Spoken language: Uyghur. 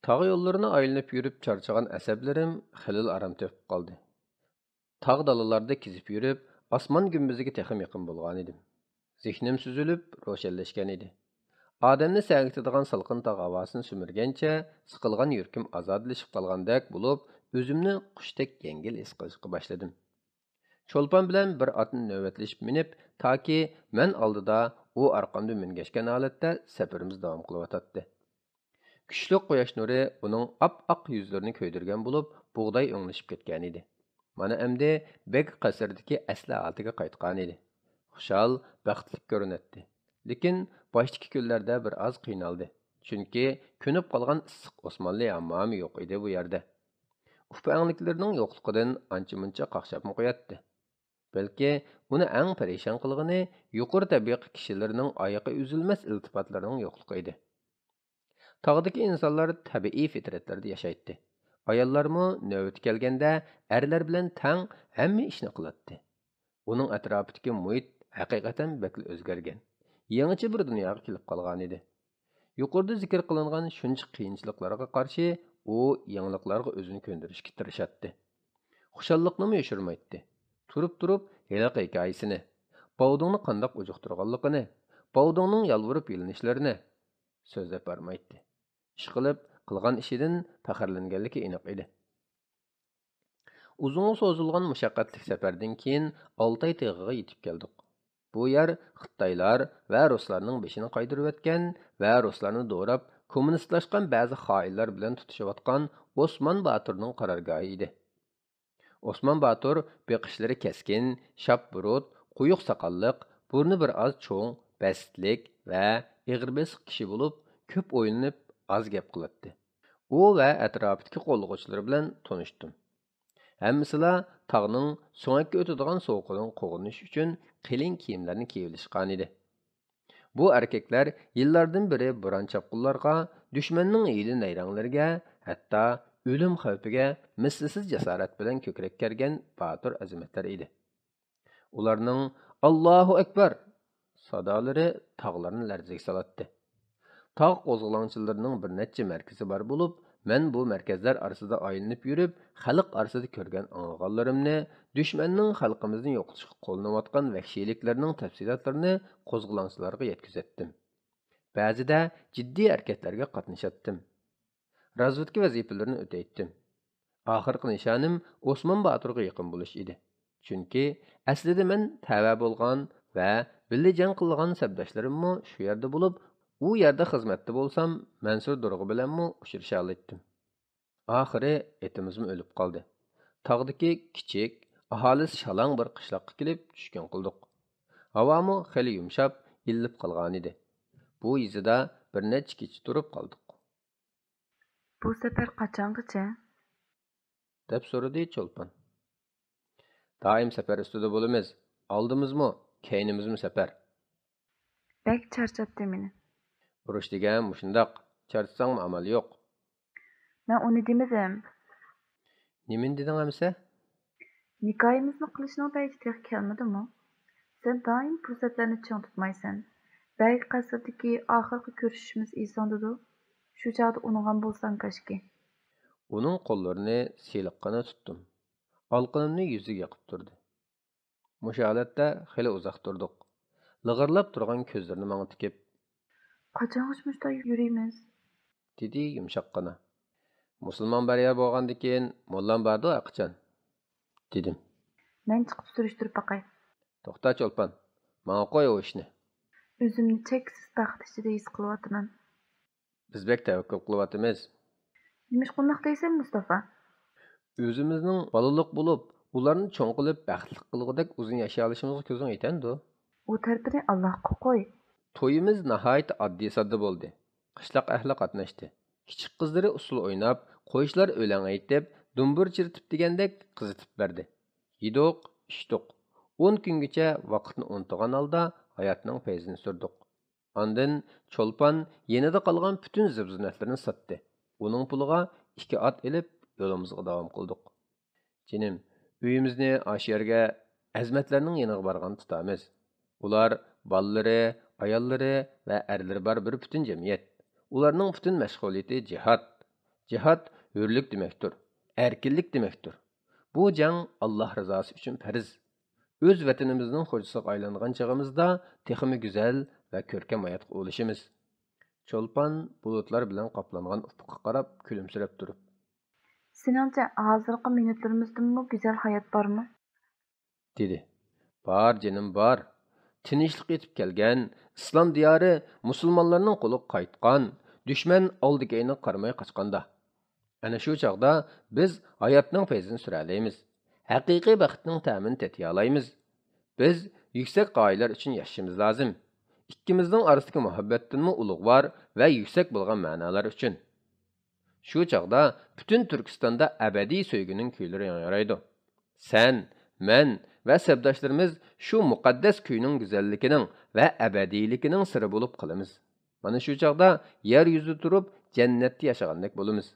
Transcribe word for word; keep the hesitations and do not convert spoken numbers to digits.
تاغ يوللىرىنى ئايلىنىپ يۈرۈپ چارچىغان ئەسەبلىرىم خېلىلا ئارام تېپىپ قالدى. تاغ دالىلاردا كېزىپ يۈرۈپ، ئاسمان گۈمبىزىگە تېخىمۇ يېقىن بولغانىدىم. زېھنىم سۈزۈلۈپ، روشەنلەشكەن ئىدى. ئادەمنى سەگىتىدىغان سالقىن تاغ ھاۋاسىنى سۈمۈرگەنچە، سىقىلغان يۈرىكىم ئازادىلىشىپ قالغاندەك بولۇپ، ئۆزۈمنى قۇشتەك يەڭگىل ھېس قىلىشقا باشلىدىم. چولپان بىلەن بىر ئاتنى نۆۋەتلىشىپ مىنىپ، تاكى مەن ئالدىدا، ئۇ ئارقامدا مۈڭگەشكەن ھالەتتە سەپىرىمىزنى داۋام قىلىۋاتاتتى. كۈچلۈك قۇياش نۇرى ئۇنىڭ ئاپئاق يۈزلىرىنى كۆيدۈرگەن بولۇپ، بۇغداي ئۆڭلىشىپ كەتكەنىدى. مانا ئەمدى بەگ قەسرىدىكى ئەسلى ھالىتىگە قايتقانىدى. خۇشال، بەختلىك كۆرۈنەتتى. لېكىن باشتىكى كۈنلەردە بىر ئاز قىينالدى. چۈنكى كۆنۈپ قالغان ئىسسىق ئوسمانلى ھاممامى يوق ئىدى بۇ يەردە. ئۇپا-ئەڭلىكلىرىنىڭ يوقلۇقىدىن ئانچە-مۇنچە قاقشاپمۇ قوياتتى. بەلكى ئۇنى ئەڭ پەرىشان قىلغىنى يۇقىرى تەبىقە كىشىلىرىنىڭ ئايىقى ئۈزۈلمەس ئىلتىپاتلىرىنىڭ يوقلۇقى ئىدى. تاغدىكى ئىنسانلار تەبىئىي فىترەتلەردە ياشايتتى. ئاياللارمۇ نۆۋىتى كەلگەندە ئەرلەر بىلەن تەڭ ھەممە ئىشنى قىلاتتى. ئۇنىڭ ئەتراپىدىكى مۇھىت ھەقىقەتەن بەكلا ئۆزگەرگەن، يېڭىچە بىر دۇنياغا كېلىپ قالغانىدى. يۇقىرىدا زىكىر قىلىنغان شۇنچە قىيىنچىلىقلارغا قارشى، ئۇ يېڭىلىقلارغا ئۆزىنى كۆندۈرۈشكە تىرىشاتتى. خۇشاللىقنىمۇ يوشۇرمايتتى. تۇرۇپ-تۇرۇپ ھېلىقى ھېكايىسىنى، باۋدۇڭنى قانداق ئۇجۇقتۇرغانلىقىنى، باۋدۇڭنىڭ يالۋۇرۇپ يېلىنىشلىرىنى سۆزلەپ بارمايتتى. ئىشقىلىپ، قىلغان ئىشىدىن پەخىرلەنگەنلىكى ئېنىق ئىدى. ئۇزۇنغا سوزۇلغان مۇشەققەتلىك سەپەردىن كېيىن ئالتاي تېغىغا يېتىپ كەلدۇق. بۇ يەر خىتايلار ۋە رۇسلارنىڭ بېشىنى قايدۇرۇۋەتكەن ۋە رۇسلارنى دوراپ، كوممۇنىستلاشقان بەزى خائىنلار بىلەن تۇتۇشۇۋاتقان ئوسمان باتۇرنىڭ قارارگاھى ئىدى. ئوسمان باتۇر بېقىشلىرى كەسكىن، شاپبۇرۇت، قويۇق ساقاللىق، بۇرنى بىر ئاز چوڭ، بەستلىك ۋە ئېغىر بېسىق كىشى بولۇپ، كۆپ ئويلىنىپ، ئاز گەپ قىلاتتى. ئۇ ۋە ئەتراپىدىكى قوللىغۇچىلىرى بىلەن تونۇشتۇم. ھەممىسىلا تاغنىڭ سۆڭەككە ئۆتىدىغان سوغۇقىدىن قوغدىنىش ئۈچۈن قېلىن كىيىملەرنى كىيىۋېلىشقانىدى. بۇ ئەركەكلەر يىللاردىن بېرى بوران-چاپقۇنلارغا، دۈشمەننىڭ ھىيلە-نەيرەڭلىرىگە، ھەتتا ئۆلۈم خەۋپىگە مىسلىسىز جاسارەت بىلەن كۆكرەك كەرگەن باتۇر ئەزىمەتلەر ئىدى. ئۇلارنىڭ «ئاللاھۇ ئەكبەر» سادالىرى تاغلارنى لەرزىگە سالاتتى. تاغ قوزغىلاڭچىلىرىنىڭ بىر نەچچە مەركىزى بار بولۇپ، مەن بۇ مەركەزلەر ئارىسىدا ئايلىنىپ يۈرۈپ، خەلق ئارىسىدا كۆرگەن ئاڭلىغانلىرىمنى، دۈشمەننىڭ خەلقىمىزنى يوقىتىشقا قوللىنىۋاتقان ۋەھشىيلىكلىرىنىڭ تەپسىلاتلىرىنى قوزغىلاڭچىلارغا يەتكۈزەتتىم. بەزىدە جىددىي ھەرىكەتلەرگە قاتنىشاتتىم. رازۋېدكا ۋەزىپىلىرىنى ئۆتەيتتىم. ئاخىرقى نىشانىم ئوسمان باتۇرغا يېقىن بولۇش ئىدى. چۈنكى ئەسلىدە مەن تەۋە بولغان ۋە بىللە جەڭ قىلغان سەپداشلىرىممۇ شۇ يەردە بولۇپ، ئۇ يەردە خىزمەتتە بولسام، مەنسۇر دۇرغا بىلەنمۇ ئۇچرىشالايتتىم. ئاخىرى ئېتىمىزمۇ ئۆلۈپ قالدى. تاغدىكى كىچىك، ئاھالىسى شالاڭ بىر قىشلاققا كېلىپ چۈشكۈن قىلدۇق. ھاۋامۇ خېلى يۇمشاپ، ئىللىپ قالغانىدى. بۇ يېزىدا بىر نەچچە كېچە تۇرۇپ قالدۇق. بۇ سەپەر قاچانغىچە؟ دەپ سورىدى چولپان. دائىم سەپەر ئۈستىدە بولىمىز. ئالدىمىزمۇ، كەينىمىزمۇ سەپەر. بەك چارچاتتى مېنى. ئۇرۇش دېگەن مۇشۇنداق. چارچىساڭمۇ ئامال يوق. مەن ئۇنى دېمىدىم. نېمىنى دېدىڭ ئەمىسە؟ نىكاھىمىزنى قىلىشنىڭ پەيتى تېخى كەلمىدىمۇ؟ سەن دائىم پۇرسەتلەرنى چىڭ تۇتمايسەن. بەگ قەسرىدىكى ئاخىرقى كۆرۈشۈشىمىز ئېسىڭدىدۇ؟ شۇ چاغدا ئۇنىغان بولساڭ كاشكى. ئۇنىڭ قوللىرىنى سىلىققىنە تۇتتۇم. ئالقىنىمنى يۈزىگە يېقىپ تۇردى. مۇشۇ ھالەتتە خېلى ئۇزاق تۇردۇق. لىغىرلاپ تۇرغان كۆزلىرىنى ماڭا تىكىپ، قاچانغىچە مۇشۇنداق يۈرىمىز؟ دېدى يۇمشاققىنا. مۇسۇلمان بار يەر بولغاندىكىن، موللام باردۇ ھەرقاچان، دېدىم. مەن چىقىپ سۈرۈشتۈرۈپ باقاي. توختا چولپان، ماڭا قوي ئۇ ئىشنى. ئۆزۈمنى چەكسىز بەخت ئىچىدە ھېس قىلىۋاتىمەن. بىز بەك تەۋەككۈل قىلىۋاتىمىز. نېمىشقا ئۇنداق دەيسەن، مۇستافا؟ ئۆزىمىزنىڭ بالىلىق بولۇپ، ئۇلارنى چوڭ قىلىپ، بەختلىك قىلغۇدەك ئۇزۇن ياشىيالىشىمىزغا كۆزۈڭ يېتەمدۇ؟ ئۇ تەرىپىنى ئاللاھقا قوي. تويىمىز ناھايىتى ئاددىي-ساددا بولدى. قىشلاق ئەھلى قاتناشتى. كىچىك قىزلىرى ئۇسسۇل ئويناپ، قويچىلار ئۆلەڭ ئېيتىپ، دۇمبۇر چىرىتىپ دېگەندەك قىزىتىپ بەردى. يېدۇق، ئىچتۇق. ئون كۈنگىچە ۋاقىتنى ئۇنتۇغان ھالدا ھاياتنىڭ پەيزىنى سۈردۇق. ئاندىن چولپان يېنىدا قالغان پۈتۈن زىبزىننەتلىرىنى ساتتى. ئۇنىڭ پۇلىغا ئىككى ئات ئېلىپ، يولىمىزغا داۋام قىلدۇق. جېنىم، ئۆيىمىزنى ئاشۇ يەرگە ئەزىمەتلەرنىڭ يېنىغا بارغاندا تۇتىمىز. ئۇلار بالىلىرى، ئاياللىرى ۋە ئەرلىرى بار بىر پۈتۈن جەمئىيەت. ئۇلارنىڭ پۈتۈن مەشغۇلىيىتى جىھاد. جىھاد ھۆرلۈك دېمەكتۇر، ئەركىنلىك دېمەكتۇر. بۇ جەڭ ئاللاھ رىزاسى ئۈچۈن پەرز. ئۆز ۋەتىنىمىزنىڭ خوجىسىغا ئايلانغان چېغىمىزدا تېخىمۇ گۈزەل ۋە كۆركەم ھاياتقا ئۇلىشىمىز. چولپان بۇلۇتلار بىلەن قاپلانغان ئۇپۇققا قاراپ كۈلۈمسىرەپ تۇرۇپ. سېنىڭچە، ھازىرقى مىنۇتلىرىمىزدىمۇ گۈزەل ھايات بارمۇ؟ دېدى. بار، جېنىم، بار. تىنچلىق يېتىپ كەلگەن، ئىسلام دىيارى مۇسۇلمانلارنىڭ قولىغا قايتقان، دۈشمەن ئالدى-كەينىگە قارىماي قاچقاندا، ئەنە شۇ چاغدا بىز ھاياتنىڭ پەيزىنى سۈرەلەيمىز، ھەقىقىي بەختنىڭ تەمىنى تېتىيالايمىز. بىز يۈكسەك غايىلەر ئۈچۈن ياشىشىمىز لازىم. ئىككىمىزنىڭ ئارىسىدىكى مۇھەببەتتىنمۇ ئۇلۇغۋار ۋە يۈكسەك بولغان مەنالار ئۈچۈن. شۇ چاغدا پۈتۈن تۈركىستاندا ئەبەدىي سۆيگۈنىڭ كۈيلىرى ياڭرايدۇ. سەن، مەن ۋە سەپداشلىرىمىز شۇ مۇقەددەس كۈينىڭ گۈزەللىكىنىڭ ۋە ئەبەدىيلىكىنىڭ سىرى بولۇپ قالىمىز. مانا شۇ چاغدا يەر يۈزىدە تۇرۇپ جەننەتتە ياشىغاندەك بولىمىز.